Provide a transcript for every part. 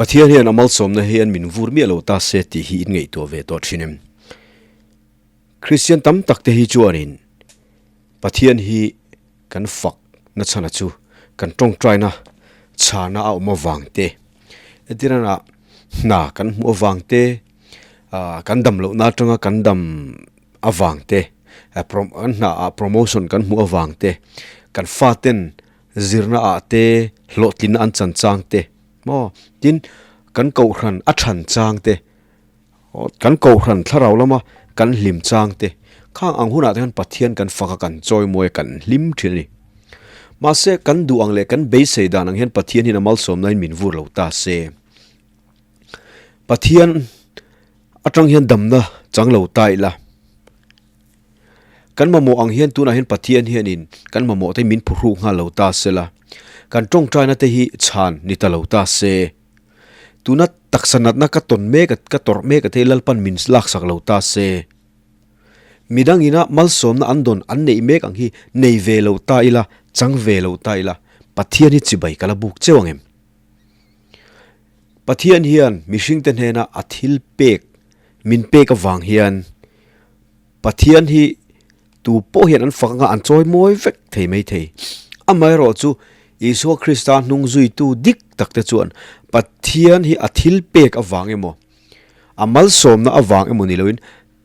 Pathian hian a malsawmna hian min vur miah lo ta se tih hi in ngaihtuah ve tawh thin em? Kristian tam tak te hi chuanin Pathian hi kan fak na chhana chu kan tawngtaina chhana a awm avang te, entirana hna kan hmuh avang te, kan dam lohna atanga kan dam avang te, kan hna ah promotion kan hmuh avang te, kan faten zirna ah te hlawhtlinna an chan chang te maw tin kan kohhran a than chang te kan kohhran thlarau lama kan hlim chang te khang ang hunah te hian Pathian kan fak a kan chawi mawi a kan hlim thin a ni. Mahse kan duh ang leh kan beisei dan ang hian Pathian hian a malsawmna in min vur lo ta se. Pathian atang hian damna chang lo ta ila. Kan mamawh ang hian tunah hian Pathian hianin kan mamawh te min phuhruk nghal lo ta se la, kan tawngtaina te hi chhan ni ta lo ta se. Tuna taksa natna ka tawn mek a, ka tawrh mek a te hi Lalpan min laksak lo ta se. Midang ina malsawmna an dawn an neih mek ang hi nei ve lo ta ila, chang ve lo ta ila, Pathian hi chibai ka la buk cheu ang em? Pathian hian mihringte hnena a thil pek min pek avang hian Pathian hi tu pawh hian an fak anga an chawi mawi vek thei mai thei. Amaherawh chu Isua Krista hnung zuitu dik tak te chuan Pathian hi a thil pek avang emaw, a malsawmna avang emaw ni loin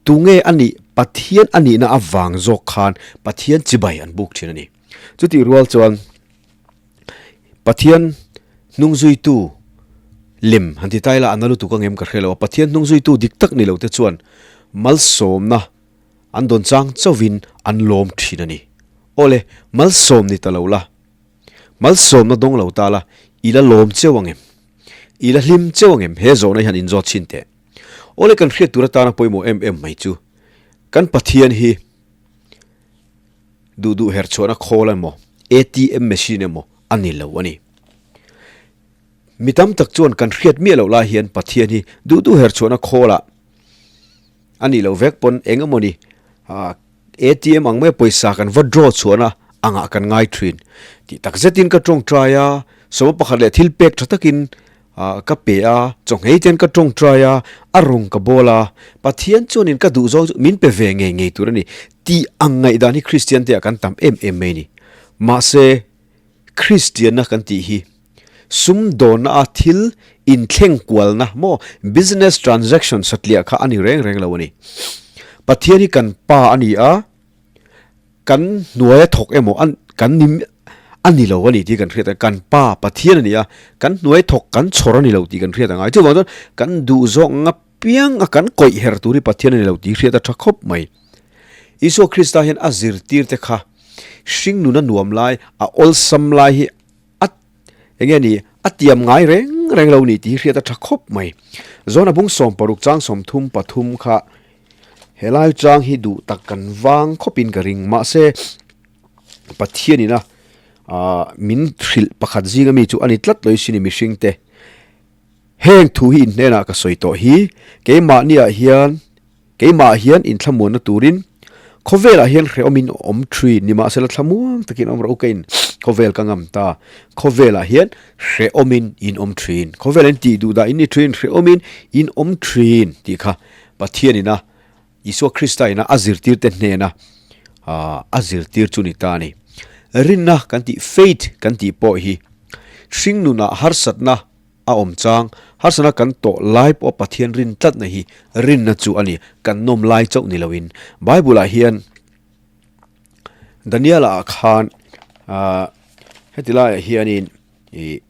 tunge a nih Pathian a nihna avang zawk khan Pathian chibai an buk thin a ni. Chutih rual chuan Pathian hnung zuitu lem han ti taila a na lutuk ang em ka hre lo a, Pathian hnung zuitu dik tak ni lo te chuan malsawmna an dawn chang chauhin an lawm thin a ni. Awle, malsawm ni ta lo la, malsawmna dawng lo ta la, i la lawm cheu ang em? I la hlim cheu ang em? He zawhna hi han inzawt chhin teh. Awle, kan hriat tur atana pawimawh em em mai chu kan Pathian hi Duh duh her chhuahna khawl emaw, ATM machine emaw a ni lo a ni. Mi tam tak chuan kan hriat miah loh lai hian Pathian hi duh duh her chhuahna khawlah a nih loh vek pawn eng emaw ni ATM ang mai pawisa kan va draw chhuahna angah kan ngai thin. Tih tak zetin ka tawngtai a, sawma pakhat leh thil pek tha takin Ka pe a, chawnghei ten ka tawngtai a, a rawng ka bawl a, Pathian chuanin ka duh zawng chu min pe ve ngei ngei tur a ni tih ang ngaihdan hi Kristian te ah kan tam em em mai a ni. Mahse, Kristianna kan tih hi sumdawnna a thil inthleng kualna maw business transaction satliah kha a ni reng reng lo a ni. Pathian hi kan pa a ni a, Kan hnuaia thawk emaw an kan ni a ni lo a ni tih kan hriat a, kan pa Pathian a ni a, kan hnuai thawk kan chhawr a ni lo tih kan hriat a ngai. Chuvang chuan kan duh zawk ngapiang a kan kawih her tur hi Pathian a ni lo tih hriat a tha khawp mai. Isua Krista hian a zirtir te kha hring nuna nuam lai a awlsam lai hi a eng nge ni a tiam ngai reng reng lo ni tih hriat a tha khawp mai. Zawna bung 16 chang 33 kha Helai chang hi duh tak kan vang khawpin ka ring. Mahse, Pathianina min hrilh pakhat zinga mi chu a ni tlat lo i sin i mihringte. Heng thu hi in hnenah ka sawi tawh hi, keimahniah hian, keimahah hian inthlamuanna turin khawvelah hian hrehawmin awm thin. Nimahsela thlamuang takin awm rawh u, keiin khawvel ka ngam ta. Khawvelah hian hrehawmin in awm thin. Khawvelah in tih duh dah in ni thin, hrehawmin in awm thin tih kha Pathianina Isua Krista ina a zirtirte hnena a zirtir chu ni ta a ni. Rinna kan tih, faith kan tih pawh hi hringnunah harsatna a awm chang, harsatna kan tawh lai pawh Pathian rin tlatna hi rinna chu a ni, kan nawm lai chauh ni loin. Bible-ah hian Daniel-ah khan heti laiah hianin ih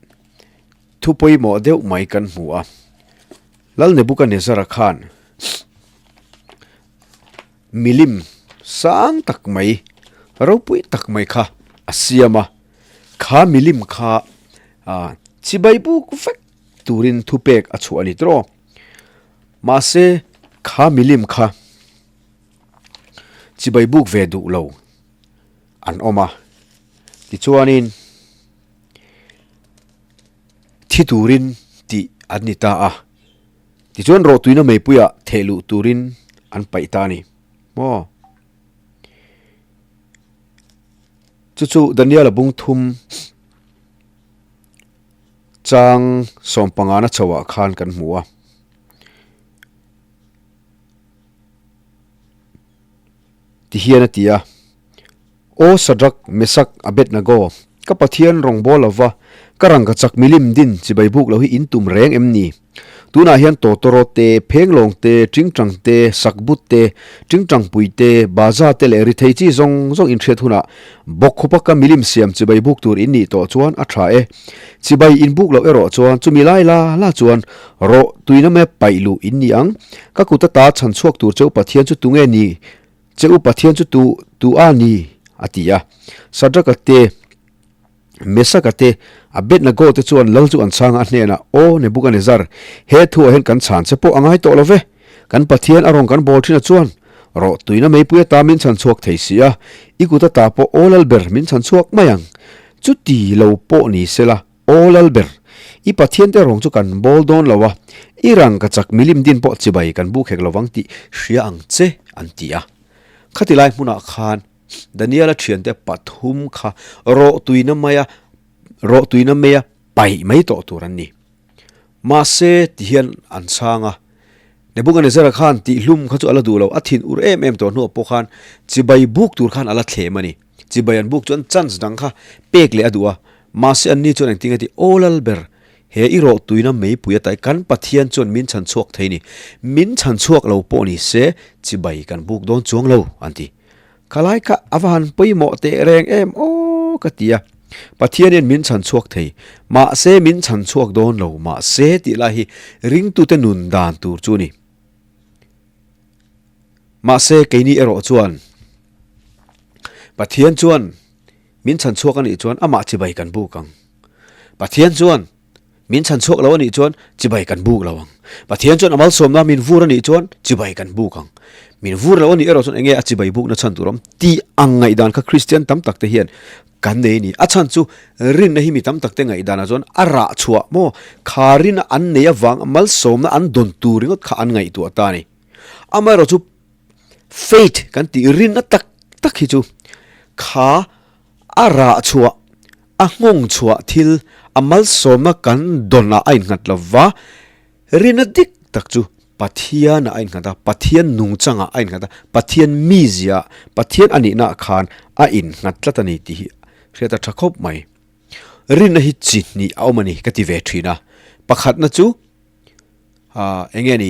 thu pawimawh deuh mai kan hmu a. Lal Nebuchadnezzar-a khan milim sang tak mai, ropui tak mai kha a siam a, kha milim kha chibai buk vek turin thupek a chhuah a ni tawh. Mahse, kha milim kha chibai buk ve duh lo an awm a, tichuanin Thi turin tih an ni ta a, tichuan rawhtuina meipuiah theh luh turin an paih ta a ni maw? Chu chu Daniela bung thum Chang sawmpangana chhoah khan kan hmu a. Ti hian a ti a, Aw Sadrak, Mesak, Abednego, ka Pathian rawngbâwl lova ka rangkachak milim din chibai bûk lo hi in tum reng em ni? Tunah hian tawtawraw te, phenglawng te, ṭingṭang te, sakbut te, ṭingṭangpui te, baza te leh rithei chi zawng zawng inhriat hunah bawkkhupa ka milim siam chibai bûk tur in nih tawh chuan a ṭha e. Chibai in bûk loh erawh chuan chumi lai la la chuan rawh tuina mai paih luh in ni ang. Ka kut ata chhan chhuak tur cheu Pathian chu tunge ni? Che u Pathian chu tu tu a ni? a ti a. Sadraka te, Mesaka te, Abednego te chuan lal chu an chhang a, a hnenah, Aw Nebukanezzar, he thuah hian kan chhan che pawh a ngai tawh lo ve. Kan Pathian a rawn kan bawl thin a chuan, rawh tuina meipui ata min chhan chhuak thei si a, i kut ata pawh aw lal ber min chhan chhuak mai ang. Chuti lo pawh ni sela, Aw lal ber, i Pathian te rawng chu kan bawl dawn lo a, i rangkachak milim din pawh chibai kan buk hek lovang tih hria ang che, an ti a. Khati lai hmunah khan Daniela thiante pathum kha rawhtuina maia rawhtuina meia paih mai tawh tur an ni. Mahse, ti hian an chhang a, Nebuchadnezzar-a khan tihhlum kha chu a la duh lo, a thin ur em em tawh hnuah pawh khan chibai buk tur khan a la thlem a ni. Chibai an buk chuan chance dang kha pek leh a duh a, mahse anni chuan engtin nge tih aw lal ber, he i rawh tuina meipui atai kan Pathian chuan min chhan chhuak thei ni, min chhan chhuak lo pawh ni se chibai kan buk dawn chuang lo an ti. Khalai kha a va han pawimawh teh reng em aw ka ti a, Pathian hian min chhan chhuak thei, mahse min chhan chhuak dawn lo mahse tih lai hi ringtute nun dan tur chu a ni. Mahse keini erawh chuan Pathian chuan min chhan chhuak a nih chuan amah chibai kan buk ang. Pathian chuan min chhan chhuak lo a nih chuan chibai kan buk lo ang. Pathian chuan a malsawmna min vur a nih chuan chibai kan buk ang. Min vur lo a nih erawh chuan enge a chibai bukna chhan tur awm tih ang ngaihdan kha Kristian tam tak te hian kan nei a ni. A chhan chu rinna hi mi tam tak te ngaihdanah chuan a rah chhuah maw kha rinna an nei avang malsawmna an dawn tur ringawt kha an ngaihtuah ta a ni. Amaherawhchu faith kan tih rinna tak tak hi chu kha a rah chhuah, a nghawng chhuah thil, a malsawmna kan dawnah a innghat lo va, rinna dik tak chu Pathianah a innghat a, Pathian nungchangah a innghat a, Pathian mizia, Pathian a nihnaah khan a innghat tlat a ni tih hi hriat a tha khawp mai. Rinna hi chi hnih a awm a ni ka ti ve thin a, pakhatna chu eng nge ni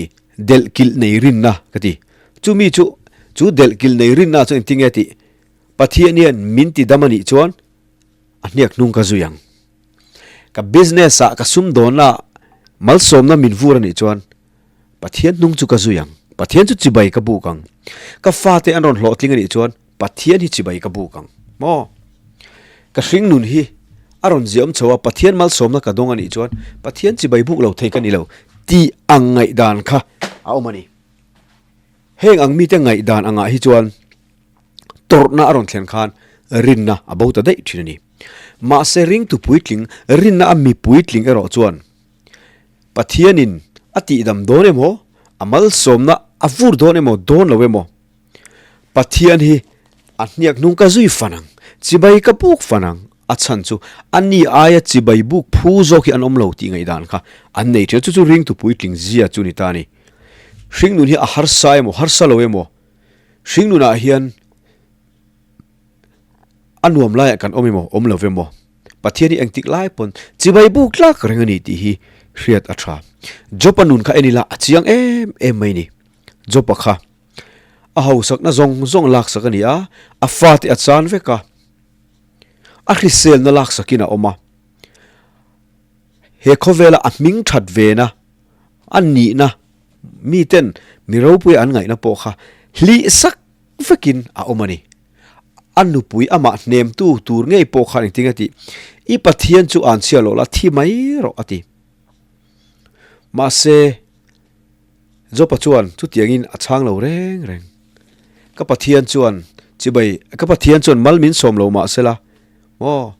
delh kilh nei rinna ka ti. Chumi chu chu delh kilh nei rinna chu engtin nge tih Pathian hian min ti dam a nih chuan a hniak hnung ka zui ang. Ka business ah ka sumdawnna ah malsawmna min vur a nih chuan Pathian hnung chu ka zui ang. Pathian chu chibai ka buk ang. Ka fate an rawn hlawhtling a nih chuan Pathian hi chibai ka buk ang. Maw? Ka hring nun hi a rawn ziahawm chho a, Pathian malsawmna ka dawng a nih chuan Pathian chibai buk lo thei ka ni lo tih ang ngaihdan kha a awm a ni. Heng ang mite ngaihdan angah hi chuan tawrhna a rawn thlen khan rinna a bo ta daih thin a ni. Mahse ringtu puitling, rinna a mi puitling erawh chuan Pathianin a tihdam dawn emaw, a malsawmna a vur dawn emaw dawn lo emaw, Pathian hi a hniak hnung ka zui fan ang, chibai ka buk fan ang, a chhan chu a ni aia chibai buk phu zawk hi an awm lo tih ngaihdan kha an nei thin a, chu chu ringtu puitling zia chu ni ta a ni. Hringnun hi a harsa emaw, harsa lo emaw, Hringnunah hian a nuam laiah kan awm emaw, awm lo emaw, Pathian hi engtik lai pawn chibai buk tlak reng a ni tih hi hriat a tha. Job-a nun kha en ila a chiang em em mai ni. Job-a kha a hausakna zawng zawng laksak a ni a, a fate a chan vek a, a hriselna laksakin a awm a. He khawvela a hming that vena a nihna Miten mi ropui an ngaihna pawh kha hlih sak vekin a awm a ni. A nupui amah hnemtu tur ngei pawh khan engtin a tih? I Pathian chu an chhia loh la, thi mai rawh a ti. Mahse, Jopa chuan chutiangin a chhang lo reng reng. Ka Pathian chuan chibai, ka Pathian chuan mal min sawm lo mah sela, maw,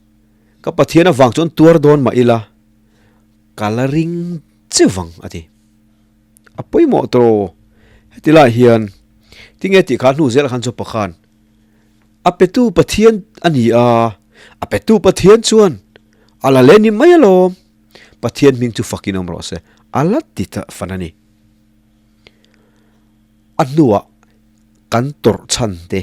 ka Pathian avang chuan tuar dawn mah ila, ka la ring chiu vang a ti. A pawimawh tawh heti lai hian tinge tih kha hnu zel khan chu pakhan a petu Pathian a ni a, a petu Pathian chuan a la leh ni mai alawm. Pathian hming chu fakin awm rawh se, a la ti ta fan a ni. A hnuah kan tawrh chhan te,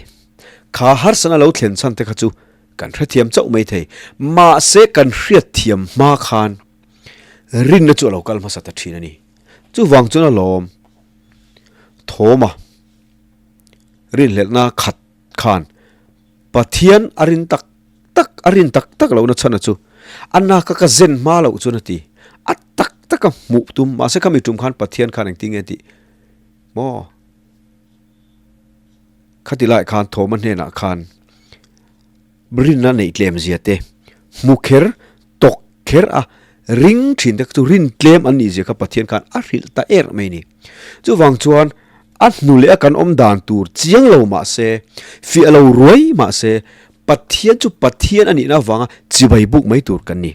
kha harsatna lo thlen chhan te kha chu kan hrethiam chauh mai thei. Mahse kan hriatthiam hma khan rinna chu a lo kal hmasa ta thin a ni. Chuvang chuan a lawm thawma rinhlelhna khat khan Pathian a rin tak tak a rin tak tak lohna chhana chu a naka ka zen hma loh chuan a ti. A tak taka hmuh tum mahse khami tum khan Pathian khan engtin nge tih maw? Khati lai khan Thawma hnenah khan rinna neih tlem zia te, hmu kher, tawk kher a ring thin te chu rin tlem an nih zia kha Pathian khan a hrilh ta er mai a ni. Chuvang chuan a hnu leh a kan awm dan tur chiang lo mah se, fiah lo ruai mah se, Pathian chu Pathian a nihna avanga chibai buk mai tur kan ni.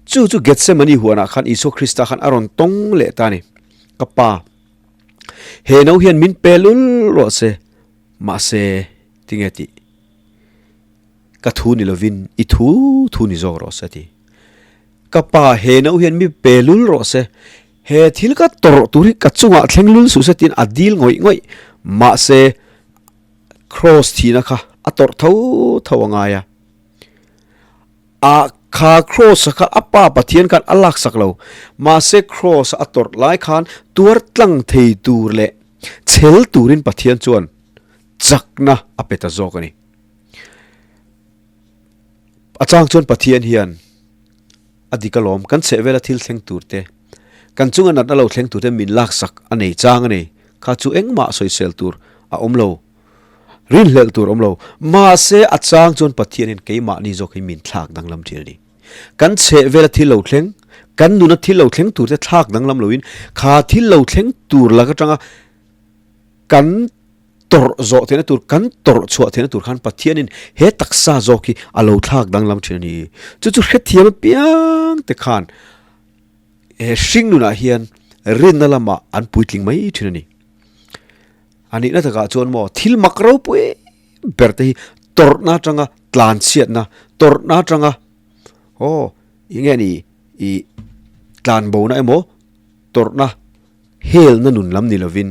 Chu chu Gethsemane huanah khan Isua Krista khan a rawn tawng leh ta a ni. Ka Pa, he no hian min pe lul rawh se, mahse tinge tih? Ka thu ni lovin i thu thu ni zawk rawh se a ti. Ka pa he no hian mi pe lul rawh se, he thil ka tawrh tur hi ka chungah thleng lul suh se tiin a dil ngawih ngawih. Mahse Kraws thihna kha a tawrh tho tho a ngai a. A kha Kraws kha a pa Pathian khan a laksak lo. Mahse Kraws a tawrh lai khan tuar tlang thei tur leh chhel turin Pathian chuan chakna a pe ta zawk a ni. A chang chuan Pathian hian a dik alawm, kan chheh vela thil thleng tur te, kan chunga natna lo thleng tur te min laksak a nei chang a ni. Kha chu engmah sawisel tur a awm lo, rinhlelh tur a awm lo. Mahse a chang chuan Pathian hian keimahni zawk hi min thlak danglam thin a ni. Kan chheh vela thil lo thleng, kan nuna thil lo thleng tur te thlak danglam loin kha thil lo thleng tur lak atanga kan tawrh zawh theihna tur, kan tawrh chhuah theihna tur khan Pathianin he taksa zawk hi a lo thlak danglam thin a ni. Chu chu hrethiam apiang te khan he hring nunah hian rinna lamah an puitling mai thin a ni. A nihna takah chuan maw thil mak ropui ber te hi tawrhna atanga tlanchhiatna, tawrhna atanga aw eng nge ni ih tlanbona emaw tawrhna Helna nun lam ni lovin,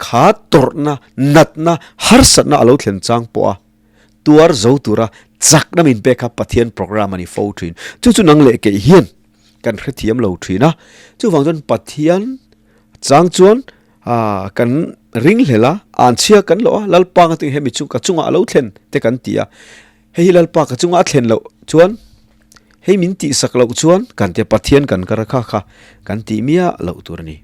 kha tawrhna, natna, harsatna a lo thlen chang pawha tuar zo tura chakna min pek kha Pathian program a ni fo thin. Chu chu nang leh keih hian kan hrethiam lo thin a. Chuvang chuan Pathian chang chuan kan ringhlel a, anchhia kan loh a, Lalpa nga tinge hemi chu ka chungah a lo thlen te kan ti a. Hei hi Lalpa ka chunga a thlen loh chuan, hei min tihsak loh chuan kan tia Pathian kan kar a kha kha kan tih miah loh tur a ni.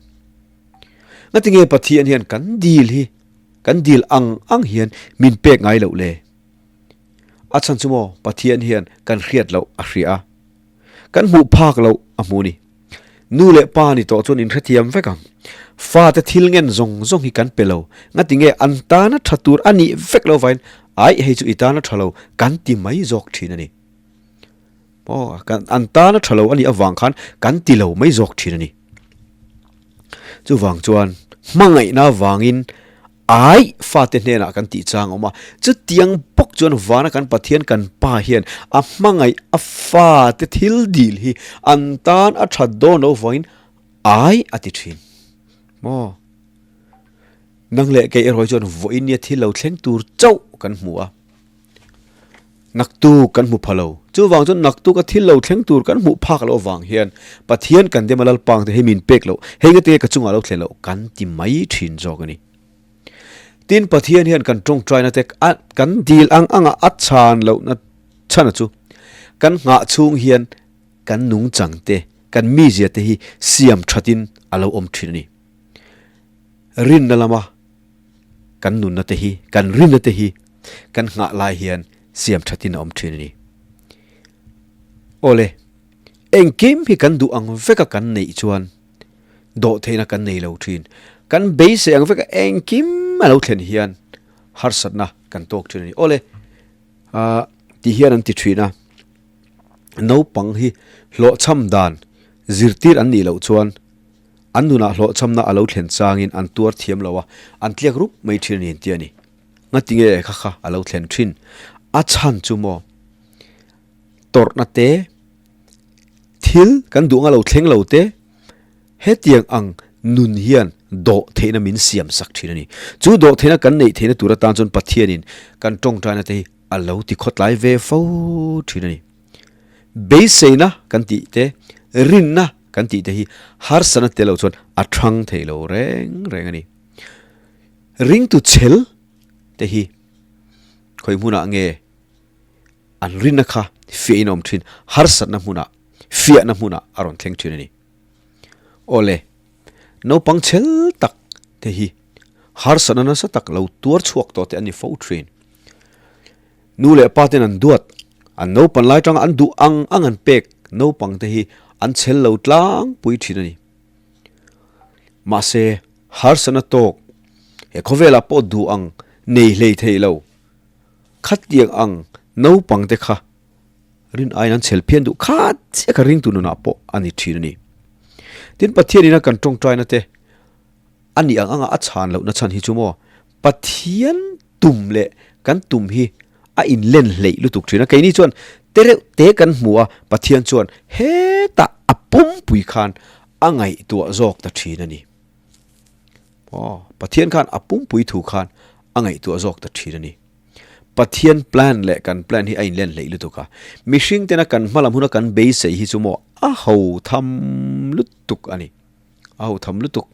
Ngatinge Pathian hian kan dil hi, kan dil ang ang hian min pek ngai loh le? A chhan chu maw Pathian hian kan hriat loh a hria a. Kan hmuh phak loh a hmu ni. Nu leh pa ni tawh chuan inhrethiam vek ang. Fate thil ngen zawng zawng hi kan pe lo. Ngati nge an tana tha tur a nih vek lo vain aih hei chu i tana tha lo kan ti mai zawk thin a ni. Aw, kan an tana tha lo a nih avang khan kan ti lo mai zawk thin a ni. Chuvang chuan hmangaihna vangin Ai, fate hnenah kan tih chang a awm a, chutiang bawk chuan vana kan Pathian kan Pa hian a hmangaih a fate thil dil hi an tan a that dawn lo vangin ai a ti thin. Maw? Nang leh kei erawh hi chuan vawiin nia thil lo thleng tur chauh kan hmu a. Naktuk kan hmu pha lo. Chuvang chuan naktuk a thil lo thleng tur kan hmuh phak loh avang hian Pathian kan dem a Lalpang te hei min pek loh, hei nga te ka chungah lo thlen loh kan ti mai thin zawk a ni. Tin Pathian hian kan tawngtaina te a kan dil ang anga a chhan lohna chhana chu kan nghah chhung hian kan nungchang te, kan mizia te hi siam thatin a lo awm thin a ni. Rinna lama kan nunna te hi, kan rinna te hi kan nghah lai hian siam thatin a awm thin a ni. Awle, engkim hi kan duh ang veka kan neih chuan dawhtheihna kan nei lo thin. Kan beisei ang veka engkim a lo thlen hian harsatna kan tawk thin a ni. Awle, ah ti hian an ti thin a, naupang hi hlawhchham dan zirtir an nih loh chuan An nunah hlawhchhamna a lo thlen changin an tuar thiam lo a, an tliak rup mai thin a ni an ti a ni. Ngatinge kha kha a lo thlen thin? A chhan chu maw? Tawrhna te, Thil kan duh anga lo thleng lo te, hetiang ang nun hian dawh theihna min siam sak thin a ni. Chu dawh theihna kan neih theihna tur atan chuan Pathianin kan tawngtaina te hi a lo ti khawtlai ve fo thin a ni. Beiseina kan tih te, rinna kan tih te hi harsatna tel lo chuan a thang thei lo reng reng a ni. Ringtu chhel te hi khawi hmunah nge an rinna kha fiahin a awm thin, harsatna hmunah, fiahna hmunah a rawn thleng thin a ni. Awle, naupang chhel tak te hi harsatna nasa tak lo tuar chhuak tawh te an ni fo thin. Nu leh pa ten an duat, an naupan lai tanga an duh ang ang an pek naupang te hi an chhel lo tlangpui thin a ni. Mahse, harsatna tawk he khawvelah pawh duh ang nei hlei thei lo. Khatiang ang naupang te kha rin aiin an chhel phian duh khat chiah kha ringtu nunah pawh a ni thin a ni. Tin, Pathian ina kan tawngtaina te a nih ang anga a chhan lohna chhan hi chu maw Pathian tum leh kan tum hi a inlen hleih lutuk thin a. Keini chuan te reuh te kan hmu a, Pathian chuan hetah a pumpui khan a ngaihtuah zawk ta thin a ni. Aw, Pathian khan a pumpui thu khan a ngaihtuah zawk ta thin a ni. Pathian plan leh kan plan hi a inlen hleih lutuk a. Mihring tena kan hmalam huna kan beisei hi chu maw a ho tham lutuk a ni. A ho tham lutuk.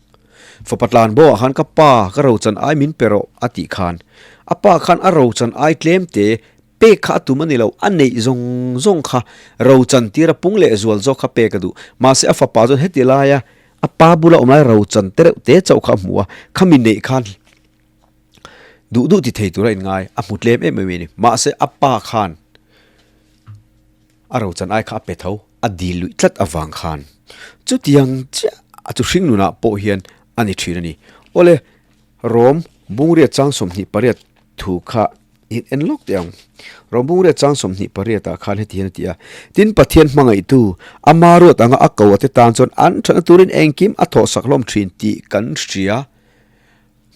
Fapa tlan bo ah khan ka pa ka rochan ai min pe rawh a tih khan a pa khan a rochan ai tlem te pek kha a tum a ni lo, a neih zawng zawng kha rochan tir a pung leh zual zawk kha pek a duh. Mahse a fapa chuan heti laia a pa bula awm lai rochan te reuh te chauh kha a hmu a, khami neih khan duh duh ti thei tura inngai a hmu tlem em em a ni. Mahse a pa khan A rochan ai kha a pe tho, a dil luih tlat avang khan chutiang chiah a chu hring nunah pawh hian a ni thin a ni. Awle, Rom Bungriat chang 28 thu kha in en lawk teh ang. Rom Bungriat chang 28 ah khan heti hian a ti a, Tin Pathian hmangaihtu, ama ruat anga a ko ate tan chuan an thatna turin engkim a thawhsak hlawm thin tih kan hria.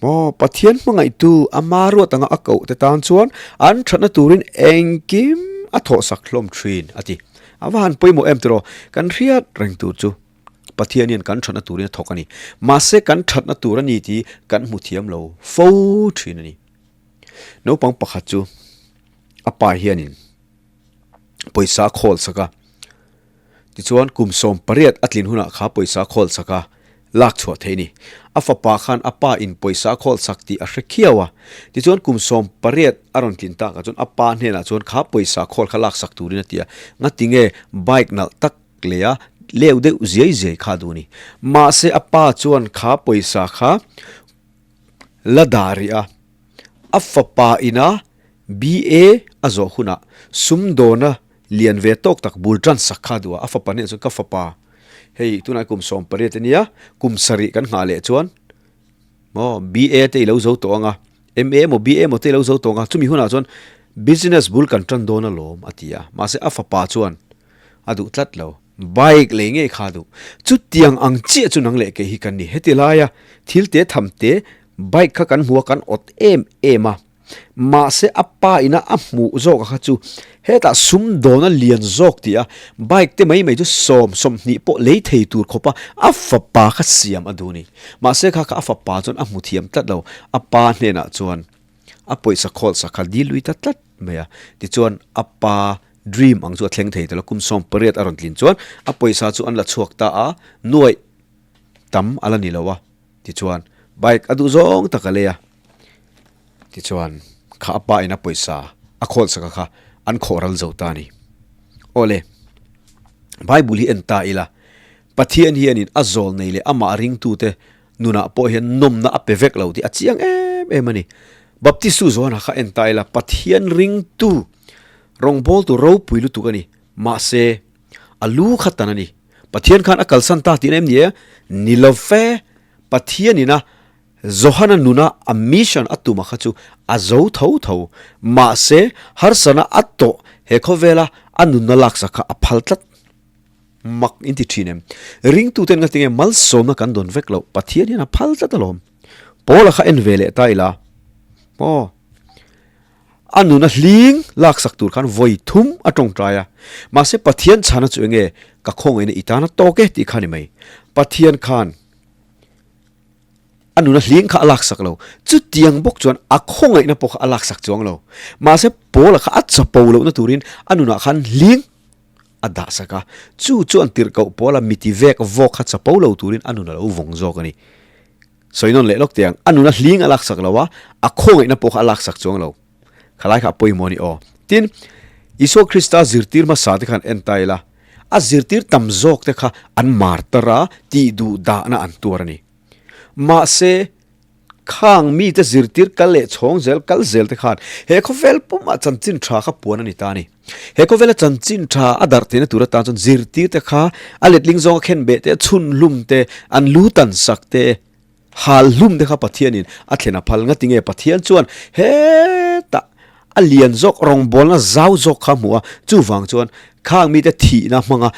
Maw, Pathian hmangaihtu ama ruat anga a koh te tan chuan an thatna turin engkim a thawhsak hlawm thin, a ti. A va han pawimawh em tiraw? Kan hriat reng tur chu Pathian hian kan thatna turin a thawk a ni. Mahse kan thatna tur a ni tih kan hmu thiam lo fo thin a ni. Naupang pakhat chu a pa hianin pawisa a khawl sak a. Tichuan, kum 18 a tlin hunah kha pawisa a khawl sak a, lak chhuah theih a ni. A fapa khan a pa in pawisa a khawl sak tih a hre khiau a. Tichuan, kum 18 a rawn tlin takah chuan a pa hnenah chuan kha pawisa khawl kha lak sak turin a ti a. Ngati nge bike nalh tak leh a leu deuh ziai ziai kha a duh a ni. Mahse, a pa chuan kha pawisa kha la dah rih a. A fapa ina BA a zawh hunah sumdawna Lian ve tawk tak bul tan sak kha duh a, a fapa hnenah chuan ka fapa hei tunah kum 18 a nia, kum sarih kan nghah leh chuan maw BA te i lo zo tawh ang a, MA emaw BA emaw te i lo zo tawh ang a, chumi hunah chuan business bul kan tan dawn alawm a ti a, mahse a fapa chuan a duh tlat lo, bike lei ngei kha a duh, chutiang ang chiah chu nang leh kei hi kan ni, heti laia thil te tham te bike kha kan hmu a kan awt em em a. Mahse a pa ina a hmuh zawk a kha chu hetah sumdawna lian zawk tih a bike te mai mai chu sawm 20 pawh lei thei tur khawpa a fapa kha siam a duh a ni. Mahse kha kha a fapa chuan a hmu thiam tlat lo, a pa hnenah chuan a pawisa khawl sak kha dil lui ta tlat mai a. Tichuan a pa dream ang chu a thleng thei ta lo, kum 18 a rawn tlin chuan a pawisa chu an la chhuak ta a, nuaih tam a la ni lo a. Tichuan bike a duh zawng tak a lei a. Tichuan, kha a pa in a pawisa a khawl sak a kha an khawh ral zo ta a ni. Awle, Bible hi en ta ila, Pathian hianin a zawl nei leh amah ringtute nunah pawh hian nawmna a pe vek lo tih a chiang em em a ni. Baptistu Johana kha en ta ila, Pathian ringtu rawngbawltu ropui lutuk a ni. Mahse, a lu kha tan a ni. Pathian khan a kalsan ta tihna em ni e? Ni lo fe, Pathianin a Johana nuna a mission a tuma kha chu a zo tho tho, mahse harsana a tawh he khawvela a nunna laksak kha a phal tlat. Mak in ti thin em? Ringtuten nga tinge malsawmna kan dawn vek loh, Pathian hian a phal tlat alawm. Paula kha en ve leh ta ila maw? A nuna hling laksak tur khan vawi thum a tawngtai a. Mahse Pathian chhana chu enge ka khawngaihna i tan a tawk e tih kha ni mai. Pathian khan a nuna hling kha a laksak lo. Chutiang bawk chuan a khawngaihna pawh kha a laksak chuang lo. Mahse Paula kha a chapo lohna turin a nunah khan hling a dahsak a. Chu chuan tirhkoh Paula miti vek vawk kha chapo lo turin a nun a lo vawng zawk a ni. Sawi nawn leh lawk teh ang, a nuna hling a laksak lo a, a khawngaihna pawh kha a laksak chuang lo. Khalai kha a pawimawh a ni aw. Tin, Isua Krista zirtir hmasa te khan en ta ila, a zirtir tam zawk te kha an martar a, tih duh dahna an tuar a ni. Mahse, khang mite zirtir kal leh chhawng zel kal zel te khan he khawvel pumah chanchin tha kha puan a ni ta a ni. He khawvela chanchin tha a darh theihna tur atan chuan zirtir te kha a letling zawnga khenbeh te, chhun hlum te, an lu tan sak te, hal hlum te kha Pathianin a thlen a phal. Ngatinge Pathian chuan hetah a lian zawk rawngbawlna zau zawk kha a hmu a, chuvang chuan khang mite thihna hmanga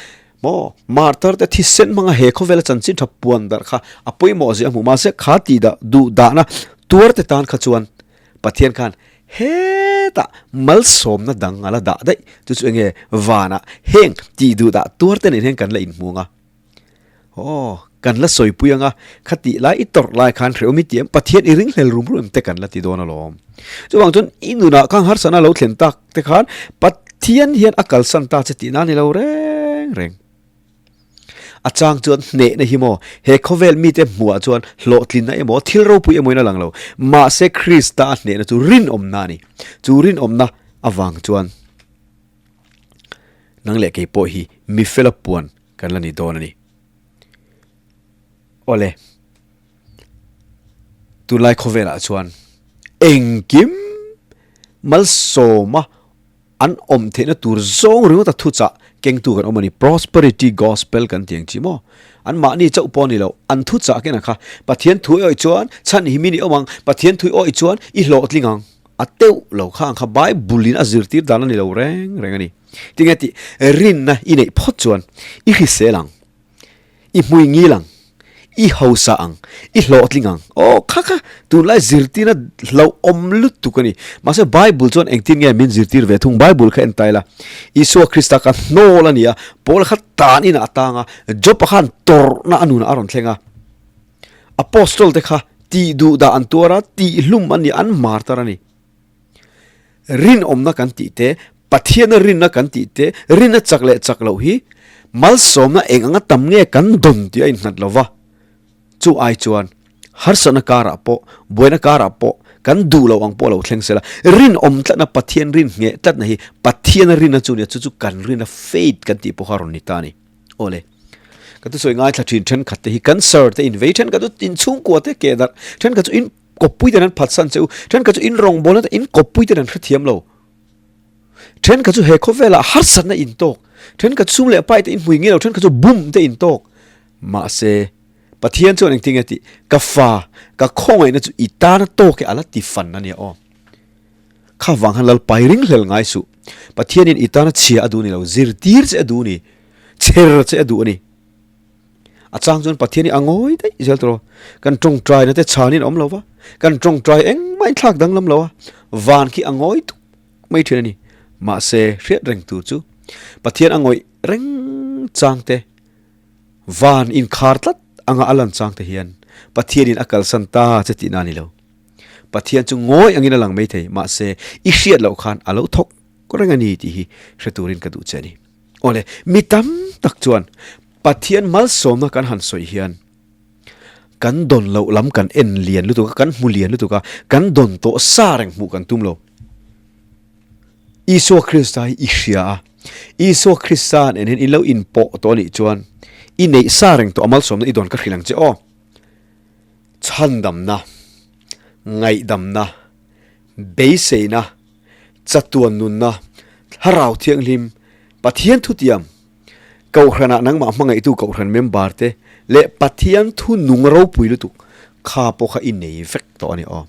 maw martar te thisen hmanga he khawvela chanchin tha puan darh kha a pawimawh zia a hmu. Mahse kha tih dah duh dahna tuar te tan kha chuan Pathian khan hetah malsawmna dang a la dah daih, chu chu enge vanah heng tih duh dah tuar te nen hian kan la inhmu ang a, aw kan la sawipui ang a, khatih lai i tawrh lai khan hrehawm i ti em, Pathian i ringhlel rum rum em te kan la ti dawn alawm. Chuvang chuan i nunah khan harsatna lo thlen tak te khan Pathian hian a kalsan ta che tihna a ni lo reng reng. A chang chuan hnehna hi maw, he khawvel mite hmuhah chuan hlawhtlinna emaw, thil ropui emawin a lang lo. Mahse Krista a hnehna chu rinawmna a ni. Chu rinawmna avang chuan nang leh kei pawh hi mi fela puan kan la ni dawn a ni. Awle, tunlai khawvelah chuan engkim malsawma An awm theihna tur zawng ringawt a thuchah kengtu kan awm a ni. Prosperity Gospel kan ti ang chi maw? An mahni chauh pawh a ni lo, an thuchah ken a kha. Pathian thu i awih chuan chhan hi min i awm ang, Pathian thu i awih chuan i hlawhtling ang. A teuh lo kha ang kha Bible in a zirtir dan a ni lo reng reng a ni. Tinge tih rinna i neih phawt chuan i hrisel ang. I hmui ngil ang, i hausa ang, i hlawhtling ang. Aw, kha kha, tunlai zirtirna hlauhawm lutuk a ni. Mahse, Bible chuan engtin nge min zirtir ve thung? Bible kha en ta ila, Isua Krista kha hnawl a ni a, Paula kha tan inah a tang a, Job-a khan tawrhna a nunah a rawn thleng a. Apostol te kha tih duhdah an tuar a, tihhlum an ni a, an martar a ni. Rinawmna kan tih te, Pathiana rinna kan tih te, rinna chak leh chak loh hi malsawmna eng anga tam nge kan dawn tih a innghat lo va. Chu ai chuan harsatna karah pawh, buaina karah pawh kan duh loh ang pawh lo thleng sela, rinawm tlatna Pathian rin ngheh tlatna hi Pathiana rinna chu nia, chu chu kan rinna faith kan tih pawh kha rawn ni ta a ni. Awle, ka thusawi ngaithla thin thenkhat te hi cancer te invei thenkhat chu inchhungkua te keh darh thenkhat chu in Kawppui ten an phatsan che u, thenkhat chu in rawngbawlna te in kawppui ten an hrethiam lo. Thenkhat chu he khawvelah harsatna in tawk, thenkhat chu sum leh pai te in hmui ngei lo, thenkhat chu bum te in tawk. Mahse, Pathian chuan engtin nge tih, Ka fa, ka khawngaihna chu i tana tawk e a la ti fan a nia aw. Kha vang khan Lalpai ringhlel ngai suh. Pathianin i tana chhia a duh ni lo, zirtir che a duh ni, chher che a duh a ni. A chang chuan Pathian hi a ngawi daih zel tawh lo. Kan tawngtaina te chhanin a awm lo va, kan tawngtai engmah in thlak danglam lo a, van khi a ngawi tuk mai thin a ni. Mahse, hriat reng tur chu Pathian a ngawih reng chang te, van inkhar tlat anga a lan chang te hian Pathianin a kalsan ta che tihna a ni lo. Pathian chu ngawi angin a lang mai thei, mahse i hriat loh khan a lo thawk reng a ni tih hi hre turin ka duh che a ni. Awle, mi tam tak chuan Pathian malsawmna kan han sawi hian kan dawn loh lam kan en lian lutuk a, kan hmu lian lutuk a, kan dawn tawh sa reng hmuh kan tum lo. Isua Krista hi i hria a, Isua Krista nen hian in lo inpawh tawh anih chuan i neih sa reng tawh a malsawmna i dawn ka hrilh ang che aw. Chhandamna, ngaihdamna, beiseina, Chatuan nunna, Thlarau Thianghlim, Pathian thutiam, Kohhranah nangmah hmangaihtu Kohhran member te leh Pathian thu nung ropui lutuk kha pawh kha i nei vek tawh a ni aw.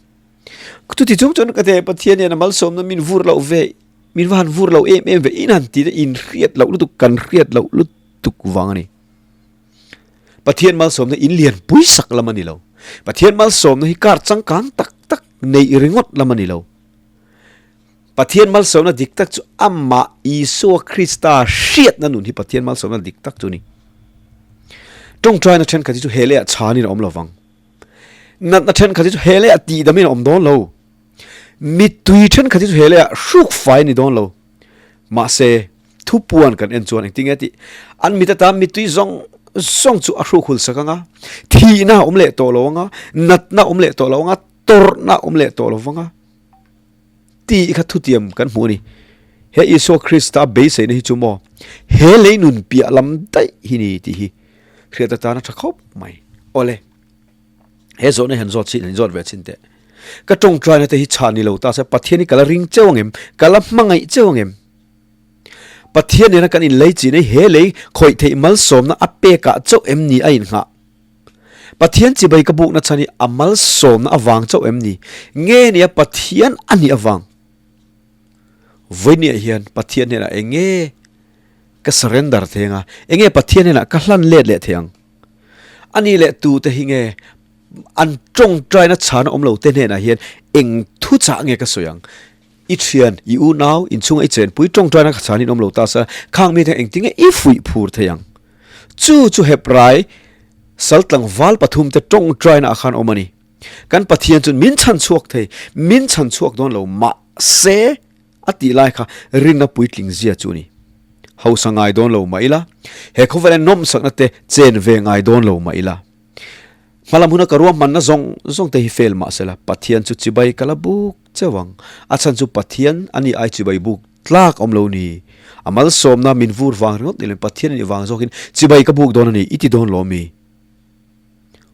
Chuti chung chuan ka te Pathian hian a malsawmna min vur loh ve, min va han vur loh em em ve, in han ti te in hriat loh lutuk, kan hriat loh lutuk vang a ni. Pathian malsawmna in lian pui sak lam a ni lo. Pathian malsawmna hi kar changkang tak tak neih ringawt lam a ni lo. Pathian malsawmna dik tak chu amah Isua Krista hriatna nun hi Pathian malsawmna dik tak chu a ni. Tawngtaina thenkhat hi chu he leiah chhanin a awm lo vang. Natna thenkhat hi chu he leiah tihdamin a awm dawn lo. Mittui thenkhat hi chu he leiah hruk fai a ni dawn lo. Mahse, thupuan kan en chuan engtin nge tih an mit atan mittui zawng zawng chu a hruk hul sak ang a, thihna a awm leh tawh lo ang a, natna a awm leh tawh lo ang a, tawrhna a awm leh tawh lo vang a tih kha thutiam kan hmuh a ni. He Isua Krista beiseina hi chu maw he lei nun piah lam daih hi ni tih hi hriat atan a tha khawp mai. Awle, he zawhna hian zawt chin, zawt ve chin teh. Ka tawngtaina te hi chhah ni lo ta se Pathian hi ka la ring cheu angem? Ka la hmangaih cheu angem? Pathian nena kan inlei chin hi he lei khawih theih malsawmna a pekah chauh em ni a inghah? Pathian chibai ka bukna chhan hi a malsawmna avang chauh em ni? Nge nia Pathian a nih avang? Vawinia hian Pathian hnenah eng nge ka surrender thei anga, eng nge Pathian hnenah ka hlan let leh thei ang? A nih leh tute hi nge an tawngtaina chhana awm lo te hnenah hian eng thuchah nge ka sawi ang? I thian, i unau, inchhunga i chenpui tawngtaina ka chhanin awm lo ta sa, khang mite engtin nge i fuih phur thei ang? Chu chu Hebrai sal tlangval pathumte tawngtaina ah khan awm a ni. Kan Pathian chuan min chhan chhuak thei, min chhan chhuak dawn lo mahse a tih lai kha rinna puitling zia chu a ni. Hausa ngai dawn lo mah ila, he khawvela nawmsakna te chen ve ngai dawn lo mah ila. Hmalam huna ka ruahmanna zawng zawng te hi fail mah sela, Pathian chu chibai ka la buk cheu ang. A chhan chu Pathian a ni ai chibai buk tlak awm lo ni. A malsawmna min vur vang ringawt ni loin Pathian a nih vang zawkin chibai ka buk dawn a ni i ti dawn lo mi?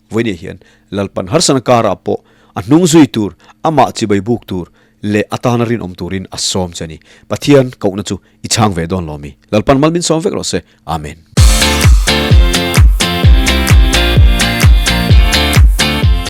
Vawinia hian Lalpan harsana karah pawh a hnung zui tur, amah chibai buk tur leh a tana rinawm turin a sawm che a ni. Pathian kohna chu i chhang ve dawn lo mi? Lalpan mal min sawm vek rawh se. Amen.